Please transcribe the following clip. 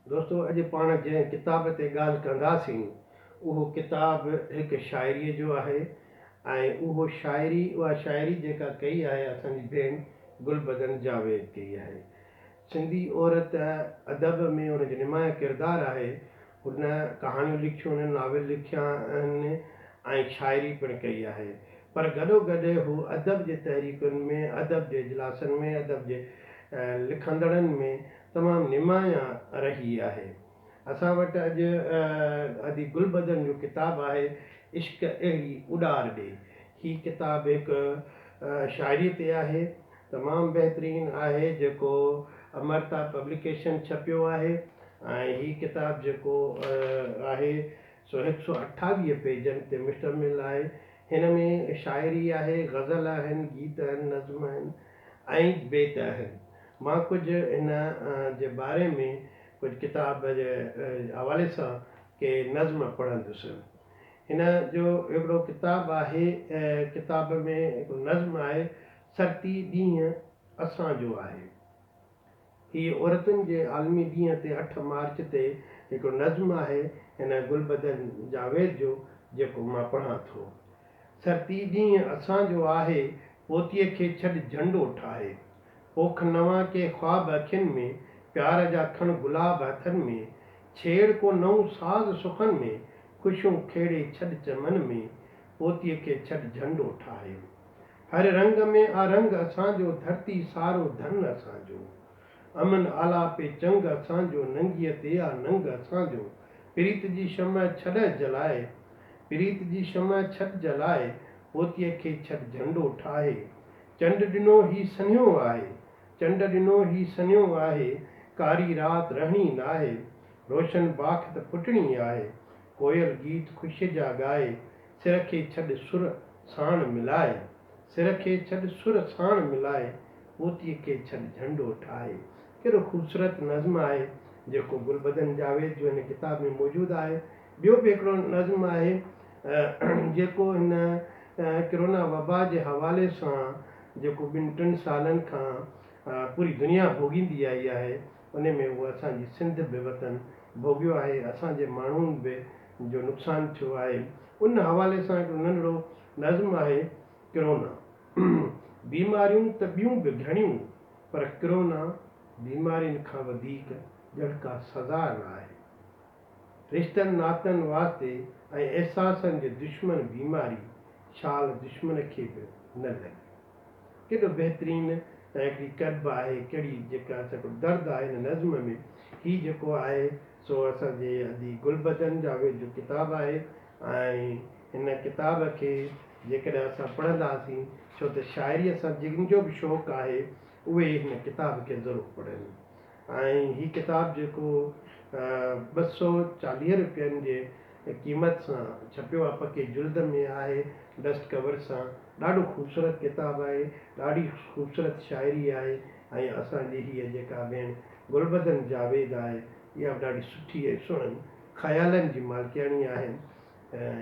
دوستو اڄ پاڻ جنهن ڪتاب تي ڳالهه ڪنداسين اهو ڪتاب هڪ شاعريء جو آهي ۽ اهو شاعري اها شاعري جيڪا ڪئي آهي اسان جي ڀيڻ گلبدن جاويد ڪئي آهي. سنڌي عورت ادب ۾ ان جو نمايان ڪردار آهي. هن ڪهاڻيون لکيون آهن، ناول لکيا آهن ۽ شاعري پڻ ڪئي آهي. پر گڏوگڏ هو ادب جي تحريڪن ۾، ادب جي اجلاسن ۾، ادب جي لکندڙن ۾ تمام نمايان رهي آهي. اسان وٽ اڄ ادي گلبدن جو ڪتاب آهي عشق اهڙي اڏار ڏي. هي ڪتاب هڪ شاعري تي آهي. تمام بهترين آهي جيڪو امرتا پبليڪيشن ڇپيو آهي ۽ هي ڪتاب جيڪو آهي سو هڪ سو اٺاويهه پيجن تي مشتمل آهي. هن ۾ شاعري آهي، غزل آهن، گيت آهن، نظم آهن ۽ بيت آهن. مان ڪجهه هن جي باري ۾ ڪجهه ڪتاب جي حوالي سان ڪي نظم پڙهندس. هن جو هڪڙو ڪتاب آهي، ڪتاب ۾ هڪڙو نظم آهي سرتي ڏينهن اسان جو آهي. هي عورتن جي عالمي ڏينهن تي اٺ مارچ تي هڪڙو نظم آهي هن گلبدن جاويد جو جيڪو مان پڙهان ٿو. سرتي ڏينهن اسان جو آهي، پوتيء کي ڇڏ جهنڊو ٺاهي. پوک نوان ڪي خواب اکين ۾، پيار جا کڻ گلاب هٿن ۾. ڇيڙ ڪو نئون ساز سخن ۾، خوشيون کيڙي ڇڏ چمن ۾، پوتيء کي ڇڏ جهنڊو ٺاهي. هر رنگ ۾ آ رنگ اسان جو، ڌرتي سارو ڌن اسان جو. امن آلاپي چنگ اسان جو، ننگيء تي آ ننگ اسان جو. پريت جي شمع ڇڏ جلائي، پريت جي شمع ڇڏ جلائي، پوتيء کي ڇڏ جهنڊو ٺاهي. چنڊ ڏنو هي سنهيو آهي، چنڊ ڏنو هي سنهيو آهي، ڪاري رات رهڻي ناهي، روشن باک ته ڦٽڻي آهي. ڪوئل گيت خوشيء جا ڳائي، سر کي ڇڏ سر ساڻ ملائي، سر کي ڇڏ سر ساڻ ملائي، پوتيء کي ڇڏ جهنڊو ٺاهي. ڪيڏو خوبصورت نظم آهي، جيڪو گلبدن جاويد جو هن ڪتاب ۾ موجود آهي. ٻيو به هڪڙو نظم آهي، جيڪو هن ڪرونا وبا جي حوالي سان جيڪو ٻن ٽن سالن کان پوري دنيا ڀوڳيندي آئي آهي، ان ۾ اهو اسان جي سنڌ به وطن ڀوڳيو آهي، اسان جي ماڻهن به جو نقصان ٿيو آهي، ان حوالي سان هڪڙو ننڍڙو نظم آهي ڪرونا بيماريون ته ٻيون به گهڻيون پر ڪرونا بيمارين کان وڌيڪ ڄڻ ڪا سزا نه آهي. رشتن ناتن واسطي ۽ احساسن جي دشمن بيماري شال دشمن کي به نه لڳي. ڪيڏو بهترين ۽ هڪڙي ڪرب آهي ڪهڙي جيڪا هڪڙو درد آهي هن نظم ۾ هي جيڪو آهي سو اسان جي ادي گلبدن جاويد جو ڪتاب آهي ۽ هن ڪتاب کي جيڪڏهن اسان پڙهنداسين ڇو ته شاعريء سان جن جو به شوق آهي اهي هن ڪتاب کي ضرور پڙهن. ۽ هي ڪتاب جيڪو 240 رپين جي قيمت سان ڇپيو آهي پڪي جلد ۾ آهي ڊسٽ ڪور سان ڏاڍو خوبصورت ڪتاب آهي ڏاڍي خوبصورت شاعري آهي ۽ اسان جي هيء جيڪا ڀيڻ گلبدن جاويد آهي اها به ڏاڍي سٺي ۽ سهڻن خيالن جي مالڪياڻي آهي.